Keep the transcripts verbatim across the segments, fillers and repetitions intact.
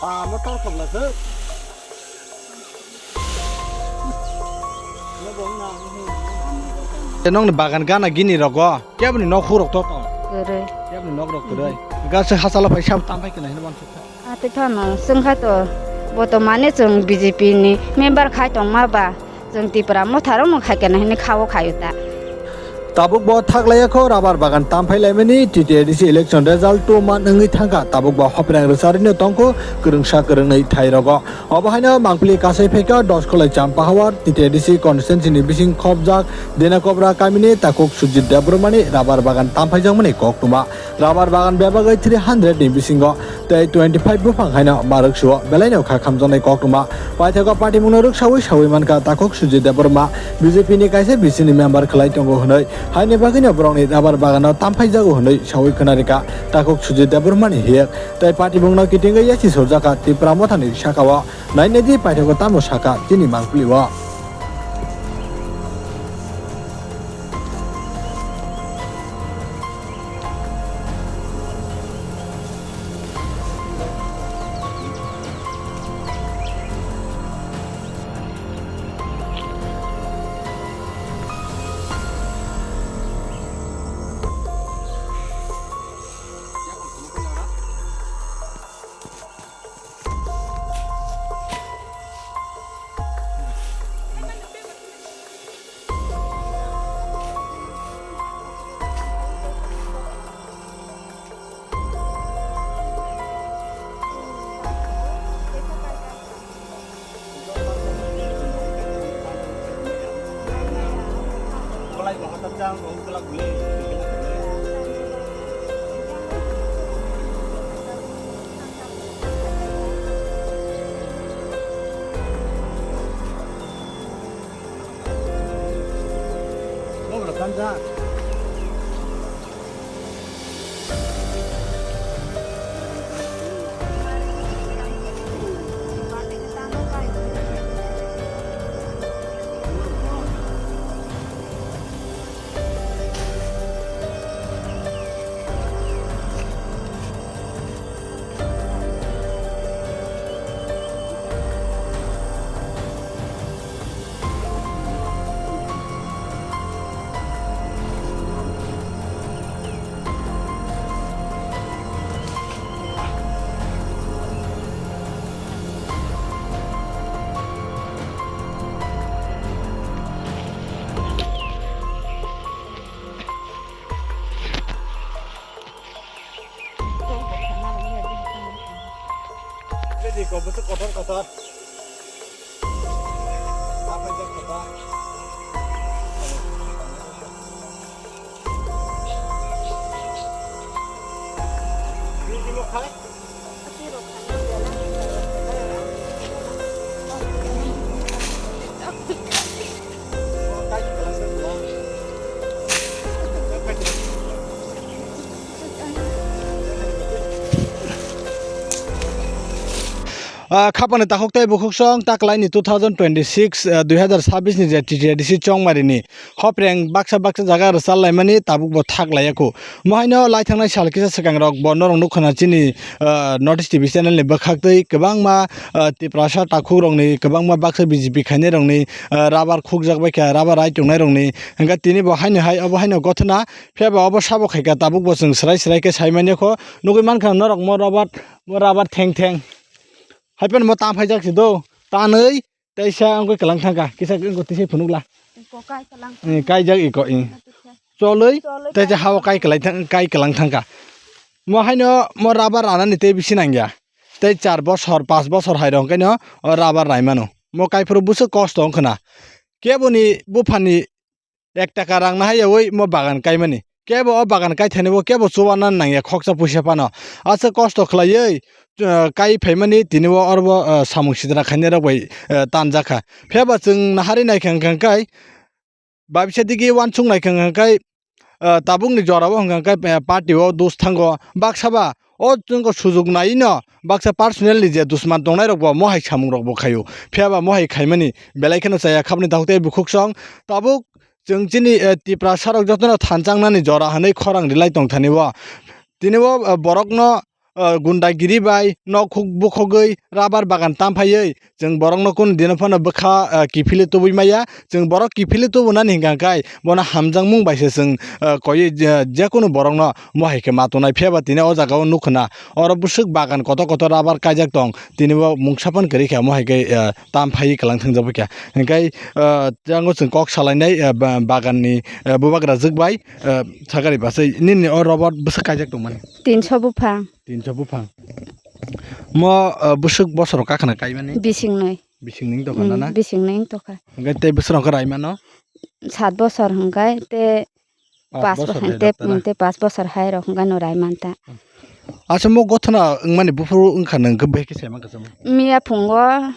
Nokni bagan gana gini rogo keboni nok hurok to tong. Kwrwi. Keboni nok rok kwrwi. Gasa hasalo pai sab tam pai kena hino mansuk. Ati phano chwng khai to, bo to mane chwng B J P ni member khai tongma ba, chwng Tipra motha rok no khai kena hini kha o khai ta. Tabuk bo thaklaiya kho rubber bagan tam phai laimani T T A D C election result two man wngwi thangkha, tabuk bo hopreng rwcharwi no tongkho kwrwngsa kwrwngnwi thai rogo. Obo haino mangpili kasai phaikha Doskolai Champahawar T T A D C constituency ni bising khopjak Dena Kobra kamini takhuk Sujit Debbarmani rubber bagan tam phaijakmani koktwma. Rubber bagan bebagwi three hundred ni bisingo tei twenty five buphang haino ma rwksuo belaino kha khamjaknai koktwma. Paithago patimungno rwksaui saui mankha takhuk Sujit Debbarma B J P ni kaisa bisini member khwlai tongo hwnwi, haini bagwino borokni rubber bagano tam phaijago hwnwi saui khwnarikha takhuk Sujit Debbarmani hiyek. Tei patimungno kitingwi yasi sorjakha Tipra mothani sakao. Nainedi paithago tamo sakha chini mangpili o. Ready ko, bwswk kotor kotor. Apa jak kotor. Ini mau kai? Ah, khapani takhuk tei bukhuk song taklaini two thousand twenty-six, ah, dui hazar sabis ni je T T A D C chongmari ni hopreng baksa baksa jaga rwchar laimani tabuk bo thak laiya kho. Mohaino lai thangnai sal kisa swkang rok bo norok nukha na chini, ah, North East T V channel ni bwkhak twi kwbangma, ah, Tiprasa takhuk rokni kwbangma baksa B J P khainai rokni, ah, rubber khukjak bai kha, rubber rai tongnai rokni. Hwnkhe tini bo haino hai obo haino gothona phiya ba obo sabo khai kha tabuk bo chwng swrai swrai khe sai manya kho. Nugui mankha norok mo rubber, mo rubber theng theng. Hai phano mo tam phaijak si do. Tanwi Teisa wngwi kwlang thangkha, kisa wngkha teisa phunukla. Iko kai kwlang. Eh, kaijak iko, eh. Cholwi, cholwi teisa kai hao kai kwlai thang-, kai kwlang thangkha. Mo haino mo rubber ranani tei bisi nangya. Tei char bosor, pas bosor hai rok hwnkhe no o rubber raimano. Mo kaiphuru bwswk kosto wngkhwna. Keboni buphani ek taka rang nahaiyawi mo bagan kaimani. Kebo o bagan kaithani bo kebo chubanan nangya khoksa puisa phano. Aswk kosto khlaiwi, uh, kai phaimani tini bo oro bo, uh, samung sidra khainai rok bai, uh, tanjakha. Phiya ba chwng naharwi naikha hwnkha khe, babisa digi uansuk naikha hwnkha khe, uh, tabukni jora o hwnkha khe, uh, party o dus thango. Baksa ba o chwngkhe sujuk naiwi no baksa personal ni je dusman tongnai rok bo mohai samung rok bo khaio. Phiya ba mohai khaimani belai kheno chaya khabni takhuk tei bukhuk song. Tabuk chwng chini, eh, Tiprasa rok jotono thanchang nani jora hinwi khorang rilai tong thani o. Tini o, eh, borok no ah, gundagiri bai nok huk bukhogwi rabar bagan tamphaiwi chwng borokno kunu dino phano bwkha, ah, kiphilwi tubui maya. Chwng borok kiphilwi tubunani hwnkha khe bono hamjakmung bai se chwng, ah, koiwi je, jekunu borokno mohai khe ma tongnai. Phiya ba tini o jaga o nukho na, oro bwswk bagan kotor kotor rabar kaijak tong, tini bo mungsa phano kwrwi kha mohai khe, ah, tamphaiwi kwlang thangjakbai kha. Hwnkhe, ah, jango chwng kok salainai, ah, ba-, baganni, ah, bubagra jwk bai, ah, sakari bachai nini o rabar bwswk kaijak tongmani? Tinso buphang. Tinso buphang. Mo, ah, bwswk bosoro kakhwna kaimani? Bising nwi. Bising nwi tokha na? Mm, na? Bising nwi tokha. Hwnkhe tei bwswk rok raimano? Sat bosor hwnkhe tei pas bosor hai tei, tei pas bosor hai rok hwnkhe no raimanta. Acha mo gothana wngmani buphuru wngkha nang khe bahai khe saiman kha chamo? Miya phungo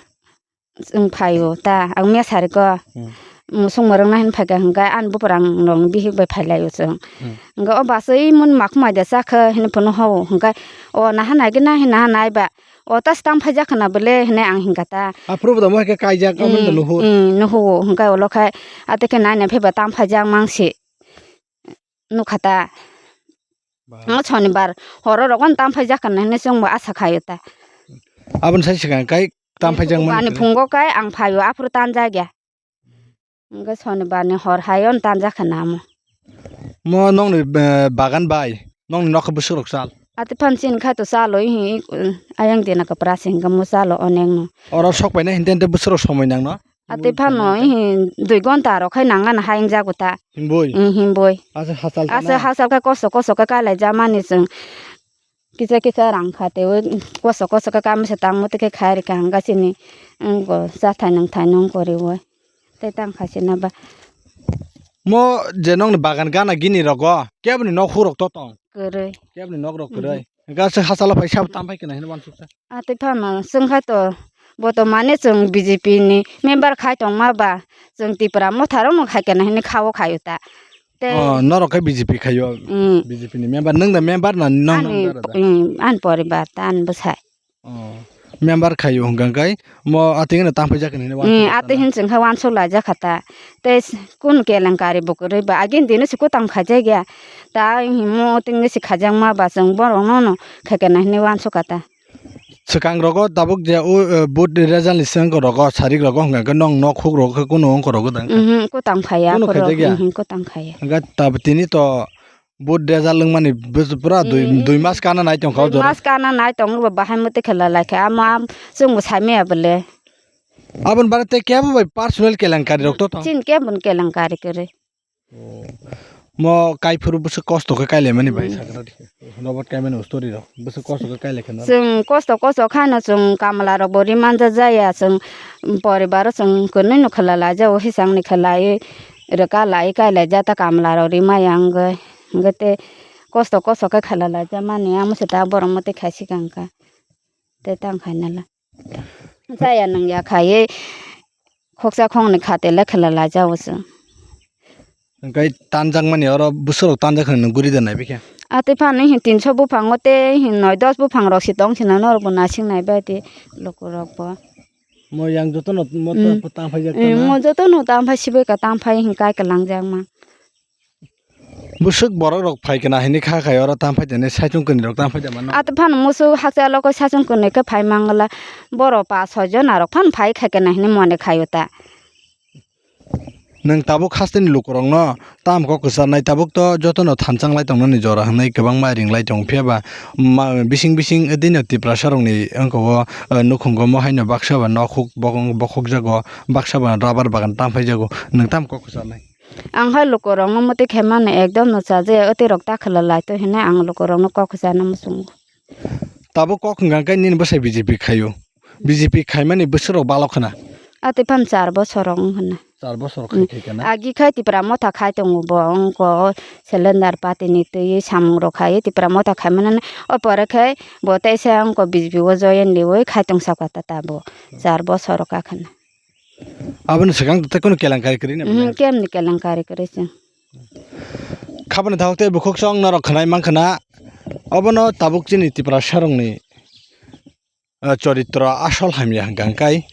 chwng phaio ta, ang mesa rwgo. Hmm. Musuk mwrwkna hin phaikha hwnkhe ani buprang rokni bihik bai phailaio chwng. Hmm. Hwnkhe o bachwi mun makhumai da chakha hinwi phano hao hwnkhe o naha naigwna hin naha naiba o ta swtang phaijak khwna bwle hinwi ang hinkha ta. Aphuru bo tamo hai khe kaijak, hmm, amoni nuhur. Hmm, nuhuo hwnkhe olo khai atekhe naina phaiba tang phaijak mangsi. Nukha ta. Ba. Ang sonibar horo rogon tam phaijak hinwi chwngbo asa khaio ta. Aboni sai swkang kai tam phaijak mani. Ani phungo kai ang phaio aphuru tanjak ya. Hwnkhe sonibarni hor hai on tanjak kha namo. Mo nokni, eh, bagan bai nokni nokha bwswk rok chal? Ati phan chini khai to chalo hi, ayang dina kapra singkha mo chalo onekno. Oro sok paina hinte hinte bwswk rok somoi nangno? Ati phano hi dui gonta rok khai nangani hai wngjago ta. Himboi? Mm, himboi. Asa hachal. Asa hachal khe koso koso khe kailai jamani chwng. Kisa kisa rang kha tewi koso koso khe kami se tangmo tei khe khai rikha hwnkha chini, mm, go chathai nungthai nung koriwi tei tang kha china ba. Mo je nokni bagan gana gini rogo keboni nok huk rok to tong? Kwrwi. Keboni nok rok kwrwi. Mhm. Hwnkhe aswk hachalo phai sabo tam phai kena hinwi uansuksa. Atwi phano chwng khai to botomani chwng B J P ni member khai tongma ba chwng Tipra motha rokno khai kena hinwi kha-o khaio ta. Tei oh, norok khe B J P khaio? Mm. B J P ni member, nwng da member na nong? Ani, nong da da? Mm, ani poribar ta ani bwsai. Oh, member khaio hwnkha khe mo atwino tam phai jak hinwi uansuk. Mm, atwi hin chwng khe uansuk laijak kha ta. Tei s-, kun kelenkari bo kwrwi ba agini dino se kutang khaijak ya. Ta himo tini se khaijakma ba chwng borok no no khaikena hinwi uansuk kha ta. Swkang rogo tabuk je o, eh, vote result ni swkang rogo sarik rogo hwnkha khe nong nok huk rogo khe kunu wngkha rogo da wngkha? Mhm, kutang phaiya. Kunu khaijak ya? Mhm, kutang khaiya. Hwnkha tab-, tini to vote result wngmani bus-, pura dui, mm, dui mas kana nai tongkha o jora. Dui mas kana nai tongo bo bahai muti khe lalai khe amo am chwngbo saimaya bole. Aboni bagwi tei kebo bai personal kelenkari rok to tong? Chini kebo ni kelenkari kwrwi. Oh. Mo kaiphuru bwswk kosto khe kailaimani bai, mm, sakha rw di. Robot kaimani story rok bwswk kosto khe kailai khe no? Chwng kosto kosto khaino chwng kamla rok bo ri manja jaya, chwng poribar o chwng kwnwi no khlai laijao, hisang ni khlai rwka lai kailaijak ta kamla rok ri maya wngwi. Hwnkhe tei kosto kosto khe khlai laijak mani, amo se ta borok mwtwi khai swkang kha tei tang khainala. Chaya nung ya khaiwi khoksa khoknwi kha tele khlai laijao chwng. Hwnkhe tanjakmani oro bwswk rok tanjak hinwi nung guri da naibikhe? Atwi phano hin tinso buphango tei hin noi dos buphang rok se tong sina norok bo nasing nai bai tei luku rok bo. Mo yang jotono mo, mm, tang phai jak, eh, tana? Mo jotono tang phai sibai ka tang phai hin kai ka lang jak ma. Bwswk borok rok phai kena hinwi kha khai oro tam phai tene saichung kwnwi rok tam phai da mano. Ato phano musuk hakcha lokoi saichung kwnwi khe phai mangla borok pa soi jona rok phano phai khai kena hinwi mone khaio ta. Nwng tabuk hasteni lukurokno tam kok kwcharnai tabuk to jotono thanchang lai tongnani jora hinwi kwbangma ring lai tongo phiya ba ma bising bising dino Tiprasa rokni wngkha o, eh, nukhungo mo haino baksa ba nok huk bokong bokhok jago baksa ba rubber bagan tam phai jago nwng tam kok kwcharnai. Ang hai lukurokno mwtwi khaimani ekdom no chajaya, tei rok ta khlai lai to hinwi ang lukurokno kok kwchana muchungo. Tabuk kok hwnkha khe nini bwsai B J P khaio, B J P khaimani bwswk rok balok khna. Atwi phan char bosor rok wng khna. Char bosor khai khai khna? Agi khai Tipra motha khai tongo bo, wngkha o cylinder patini twi samung rok khai Tipra motha khaimani, o pore khai bo teisa wngkha B J P o join riwi khai tong saka ta tabuk char bosor rok ka khna. Aboni swkang tei kunu kelenkari kwrwi na? Mhm, belai? Kemni kelenkari kwrwi chwng. Khaboni tabuk tei bukhuk chwng norok khwnai mankha na. Obono tabuk chini Tiprasa rokni, ah, choritro asol hamya hwnkha hwnkhe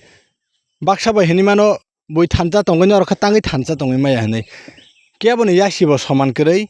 baksa bai hinwi mano bui thansa tongwi norok khe tangwi thansa tongwi maya hinwi. Keboni yasibo soman kwrwi.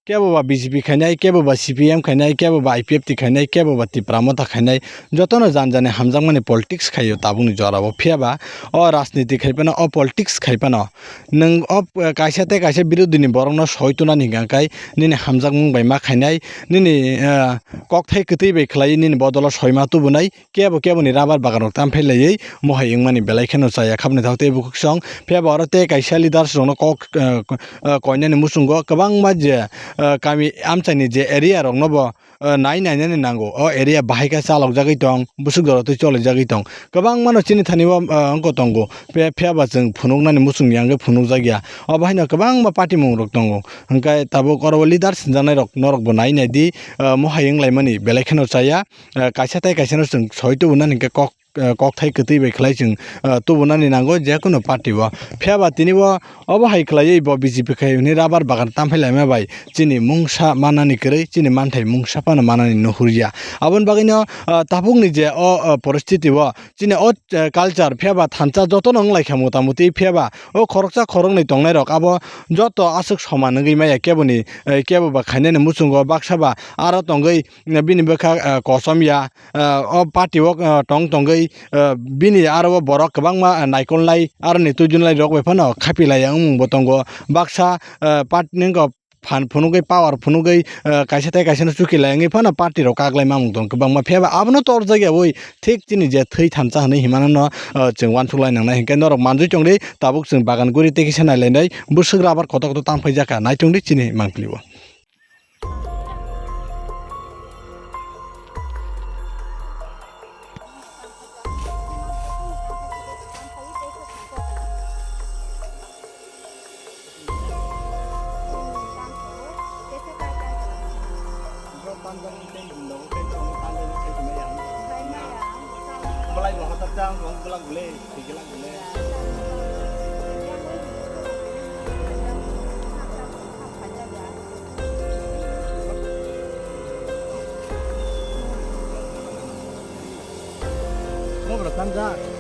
kebo ba B J P khainai, kebo ba C P M khainai, kebo ba I P F T khainai, kebo ba Tipra Motha khainai, jotono jan jani hamjakmani politics khaio tabukni jorao. Phiya ba o rajniti khai phano, o politics khai phano, nwng o, eh, kaisa tei kaisa birodini borokno soi tunani hingka khe nini hamjakmung bai ma khainai, nini, eh, kokthai kwtwi bai khlai nini bodolo soi ma tubunai, kebo keboni rabar bagan rok tam phai laiwi mohai wngmani belai kheno chaya khabni thao tei bukhuk song. Phiya ba oro tei kaisa leaders rokno kok, eh, eh, koinani muchungo kwbangma je, eh, kami amchaini je area rokno bo, eh, nai nainani nango. O area bahai khe chalok jagwi tong, busuk jora twi choli jagwi tong. Kwbangmano chini thani o, eh, wngkho tongo. Phiya, phiya ba chwng phunuknani muchung yang khe phunukjak ya. Obo haino kwbangma party mung rok tongo. Hwnkhe tabuk oro o leaders sinjaknai rok norok bo nai nai di, eh, mohai wng laimani belai kheno chaya. Eh, kaisa tei kaisa no chwng soi tubunani hwnkhe kok, eh, kokthai kwtwi bai khlai chwng, eh, tubunani nango je kono party o. Phiya ba tini bo obo hai khlaiwi bo B J P khai hwnwi rabar bagan tam phai laima bai chini mungsa manani kwrwi chini manthai mungsa phano manani nuhur ya. Aboni bagwi no, eh, tabukni je o, eh, poristiti o chini o, eh, culture phiya ba thansa jotono wng lai kha mota muti, phiya ba o khoroksa khoroknwi tongnai rok abo joto aswk soman wngwi maya keboni, eh, kebo ba khainani muchungo baksa ba aro tongwi, eh, bini bwkha, eh, kosom ya. Ah, o party o, ah, tong tongwi, ah, bini aro o borok kwbangma, ah, naikolnai aroni twijlnai rok bai phano khapilai ya wngmung bo tongo. Baksa, ah, party ni wngkha phan phunugwi, power phunugwi, ah, kaisa tei kaisa no chukilai wngwi phano party rok kaklai mamung tong kwbangma. Phiya ba abono torjak yawi thik chini je thwi thansa hwnwi himano no, ah, chwng uansuk lai nangnai. Hinkhe norok manjui tongdi, tabuk chwng bagan guri tei kisa nailainai bwswk rabar kotor kotor tang phaijak kha, naitung di chini mangpili o. Belai bo hotor chang, belak belai. Mo bro, tanja.